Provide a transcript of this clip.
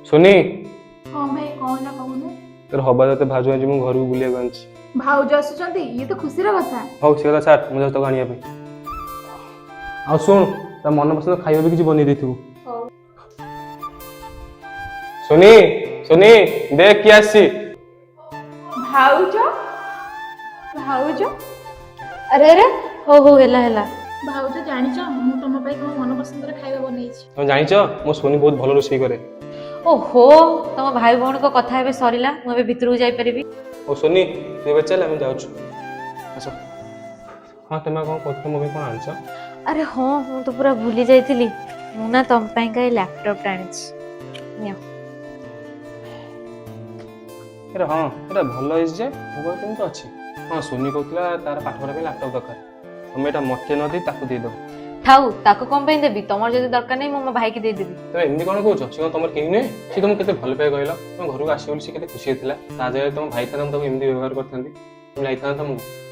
Sony. ହଁ ଭାଇ, କଣ ହେଲା କହୁନୁ? ତୋର ହବା ତତେ ଭାଉଜ ଆଜି ମୁଁ ଘରକୁ ବୁଲିବାକୁ ଆଣିଛି। ଭାଉଜ ଆସୁଛନ୍ତି? ଇଏ ତ ଖୁସିର କଥା। ହଉ, ସେ କଥା ଛାଡ଼, ମୁଁ ଯାଉଛି ତାକୁ ଆଣିବା ପାଇଁ। ଆଉ ଶୁଣ, ତା ମନ ପସନ୍ଦ ଖାଇବା ବି କିଛି ବନେଇ ଦେଇଥିବୁ। ହଉ। ସୋନି, ସୋନି, ଦେଖ କିଏ ଆସିଛି। ଭାଉଜ, ଭାଉଜ। ଆରେ ଆରେ, ହଉ ହଉ, ହେଲା ହେଲା। ଭାଉଜ, ଜାଣିଛ ମୁଁ ତମ ପାଇଁ ତମ ମନ ପସନ୍ଦର ଖାଇବା ବନେଇଛି। ତମେ ଜାଣିଛ, ମୋ ସୋନି ବହୁତ ଭଲ ରୋଷେଇ କରେ। ଓହୋ, ତମ ଭାଇ ଭଉଣୀଙ୍କ କଥା ଏବେ ସରିଲା, ମୁଁ ଏବେ ଭିତରକୁ ଯାଇପାରିବି? ହଉ ସୋନି, ତୁ ଏବେ ଚାଲ, ଆମେ ଯାଉଛୁ, ଆସ। ହଁ, ତମେ କଣ କହୁଥିଲ? ମୋ ପାଇଁ କଣ ଆଣିଛ? ଆରେ ହଁ, ମୁଁ ତ ପୁରା ଭୁଲି ଯାଇଥିଲି। ମୁଁ ନା ତମ ପାଇଁକା ଏଇ ଲ୍ୟାପଟପ୍ଟା ଆଣିଛି, ନିଅ। ଆରେ ହଁ, ଏଇଟା ଭଲ ହେଇଛି ଯେ, ମୋ ପାଖରେ କେମିତି ଅଛି? ହଁ, ସୋନି କହୁଥିଲା ତାର ପାଠ ପଢ଼ା ପାଇଁ ଲ୍ୟାପଟପ୍ ଦରକାର। ତମେ ଏଇଟା ମତେ ନ ଦେଇ ତାକୁ ଦେଇଦେବ। ଥାଉ, ତାକୁ କଣ ପାଇଁ ଦେବି? ତମର ଯଦି ଦରକାର ନାହିଁ, ମୁଁ ମୋ ଭାଇକି ଦେଇଦେବି। ତମେ ଏମିତି କଣ କହୁଛ? ସେ କଣ ତମର କେହି ନୁହେଁ? ସେ ତମକୁ କେତେ ଭଲ ପାଏ କହିଲ? ତମ ଘରକୁ ଆସିବ ବୋଲି ସେ କେତେ ଖୁସି ହେଇଥିଲା। ତା ଜାଗାରେ ତମ ଭାଇ ଥାନ୍ତା, ମୁଁ ତାକୁ ଏମିତି ବ୍ୟବହାର କରିଥାନ୍ତି? ତମେ ଯାଇଥାନ୍ତା ତମକୁ?